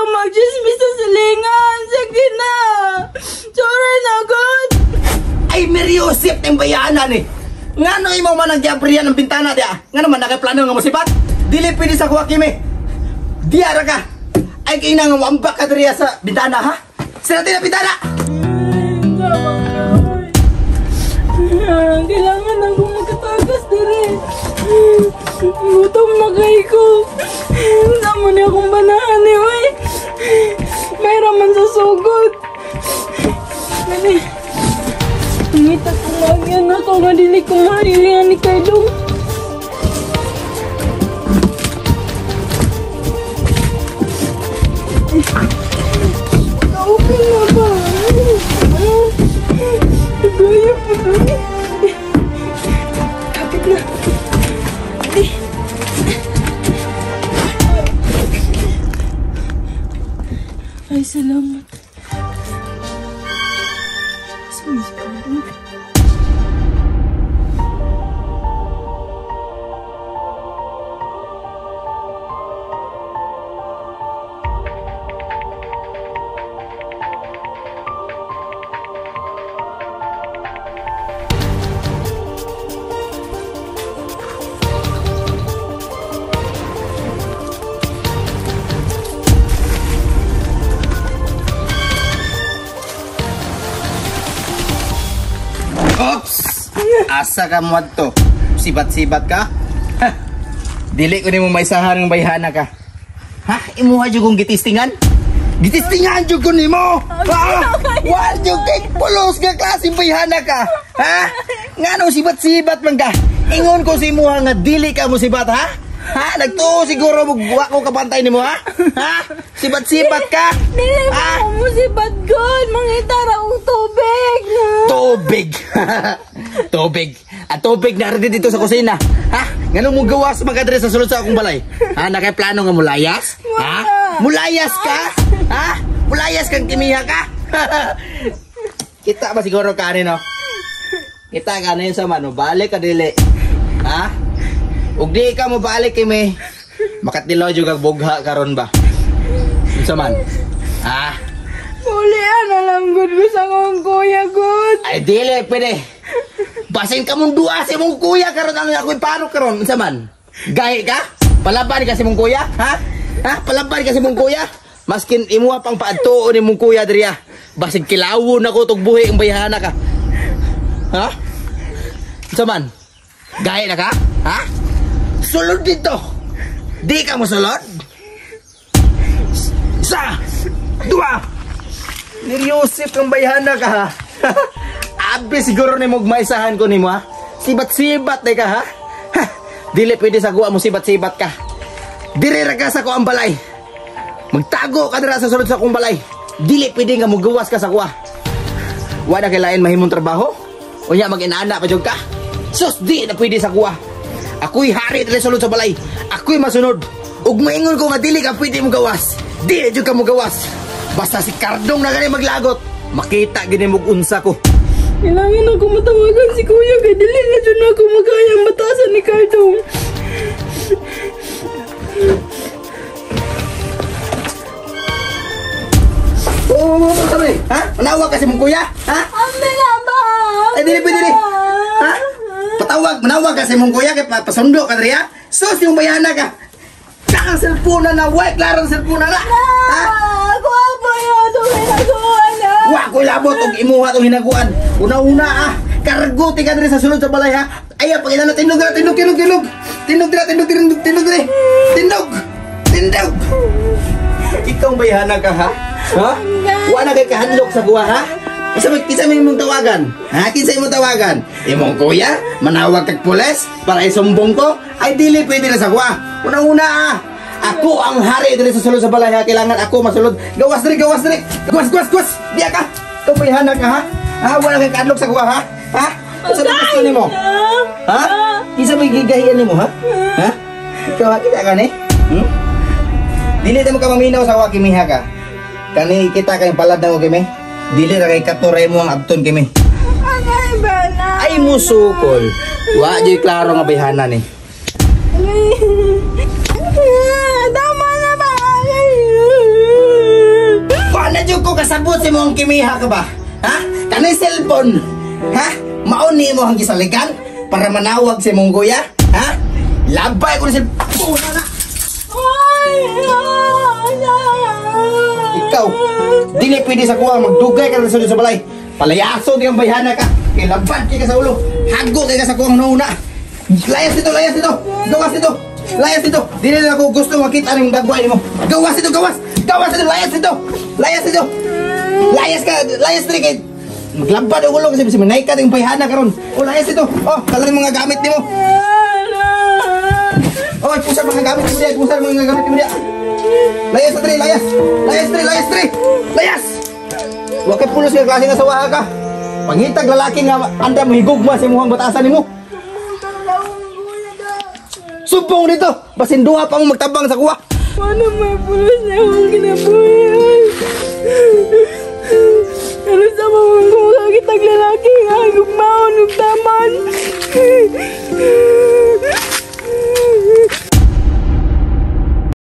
ko magchismis sa silingan. Sige na. Sorry na, God. Ay, Mary Joseph, tayong bayanan eh. Nga no imo man ang giabrihan ng bintana diya? Nga naman nakaplano nga musibat? Dili pwede sa kuha kimi. Diya ra ka. Ay kay nang wambak ka diriya sa bintana ha? Sira na bintana. Kailangan ako magkatagas diri. Gutom na kay ko. Sama niya akong banahan eh, uy. May raman sa sugod. Gani. Ngita ko magyan ako nga dili ko mahilingan ni Kardong. Okay na ba? Gaya po doon. Kapit na. Ay, salamat. Saan si Kardong? Oops! Asa ka mo adto? Sibat-sibat ka? Ha? Dili ko nimo maisahan ng bayhana ka. Ha? Imuha jud kong gitistingan? Gitistingan jud ko nimo! Ha? Wa jud kay pulos nga klaseng bayhana ka. Ha? Ngano sibat-sibat man ka? Ingon ko sa imuha nga dili ka mo sibat, ha? Ha? Nagtuo siguro mo wa ko kabantay nimo, ha? Ha? Sibat-sibat ka? Dili mo musibat god, mangita ra og tubig. Tubig. Tubig. At tubig na rin dito sa kusina. Ha? Ngano mo gawas magadre sa sulod sa akong balay? Ha? Nakay plano nga mulayas? Ha? Mulayas ka? Ha? Mulayas kang kimiha ka? Kita ba siguro ka ani no? Kita ka na yun sa mano. Balik ka dili. Ha? Ug di ka mo balik kimi. Makatilaw jud kag bugha karon ba? Unsa man? Ha? Ulian na lang gud ko sa akong kuya gud. Ay dili pwede. Basin ka mong duwa sa imong kuya karon ano ako'y paro karon unsa man? Gahi ka? Palaban ka sa imong kuya? Ha? Ha? Palaban ka sa imong kuya? Maskin imuha pang paadtuon imong kuya diriya. Basig kilawon ako tug buhi ang bayhana ka. Ha? Unsa man? Gahi na ka? Ha? Sulod dito. Di ka mosulod? Sa dua. Niryosip kang bayhana ka ha. Abi siguro ni mong maisahan ko nimo ha. Sibat-sibat day ka ha. Ha. Dili pwede sa kuha mo sibat-sibat ka. Dire ra ka sa kuang balay. Magtago ka dira sa sulod sa akong balay. Dili pwede nga mugawas ka sa kuha. Wa na kay lain mahimong trabaho. Unya mag-inaana pa jud ka. Sus di na pwede sa kuha. Ako'y hari diri sa sulod sa balay. Ako'y masunod. Ug moingon ko nga dili ka pwede mogawas. Dili jud ka mogawas. Basta si Kardong na gani maglagot. Makita gini mog unsa ko. Kailangan ako matawagan si kuya kay dili na jud ako makaya ang batasan ni Kardong. Oo, sabi. Ha? Manawag kasi mong kuya? Ha? Ambil na ba? Ay, dili pwede dili. Ha? Patawag, manawag kasi mong kuya kay pasundo ka diri ha? Sus, yung bayana ka. Nakang cellphone na, way klaro ang cellphone na. Ha? Ako ba yun? Itong hinaguan ha? Wa ko labot og imuha tong hinaguan. Una-una ah, kargo ti ka diri sa sulod sa balay ha. Ay, pag-ilano tindog dira, tindog, tindog, tindog. Tindog dira, tindog, tindog, tindog diri. Tindog. Tindog. Ikaw bayhana ka ha? Ha? Wa na kay kahadlok sa kuha ha? Kinsa may imong tawagan? Ha? Kinsa imong tawagan? Imong kuya? Manawag kag pulis para isumbong ko? Ay dili pwede na sa kuha. Una-una ah. Ako ang hari diri sa sulod sa balay ha. Kailangan ako masulod. Gawas diri, gawas diri. Gawas, gawas, gawas. Diya ka. Ikaw bayhana ka ha? Ha? Wala kay kahadlok sa kuha ha? Ha? Kinsa may gusto nimo? Ha? Kinsa may gigahian nimo ha? Ha? Ikaw ha? Kita ka ni? Hmm? Dili ta mo ka maminaw sa kuha kimiha ka. Kani kita kay palad na ko kimi. Dili ra kay katuray mo ang abton kimi. Anay ba na? Ay musukol. Wa jud klaro nga bayhana ni. Tama na ba? Kimiha ka ba? Ha? Kanay cellphone? Ha? Mao ni mo ang gisaligan para manawag si mong kuya? Ha? Labay ko ni cellphone na. Ay! Ah! Ikaw, dili pwede sa kuha magdugay ka na sa balay. Palayaso di ang bayhana ka. Kay labad kay ka sa ulo. Hago kay ka sa kuwang nauna. Layas dito, layas dito. Gawas dito. Layas dito. Dili na ako gusto makita ning dagway nimo. Gawas dito, gawas. Gawas dito, layas dito. Layas dito. Layas ka, layas dito kay maglabad og ulo kasi si manay ka ding bayhana karon. O layas dito. Oh, kala mga gamit nimo. Oh, pusa mga gamit nimo diya, pusa mga gamit nimo diya. Layas na diri, layas. Layas diri, layas diri. Layas. Wa kay pulos nga klase nga sawa ka. Pangitag lalaki nga anda mo higugma sa imong batasan nimo. Sumpong dito. Basin duha pa mo magtabang sa kuwa. Paano may pulos na akong kinabuhi?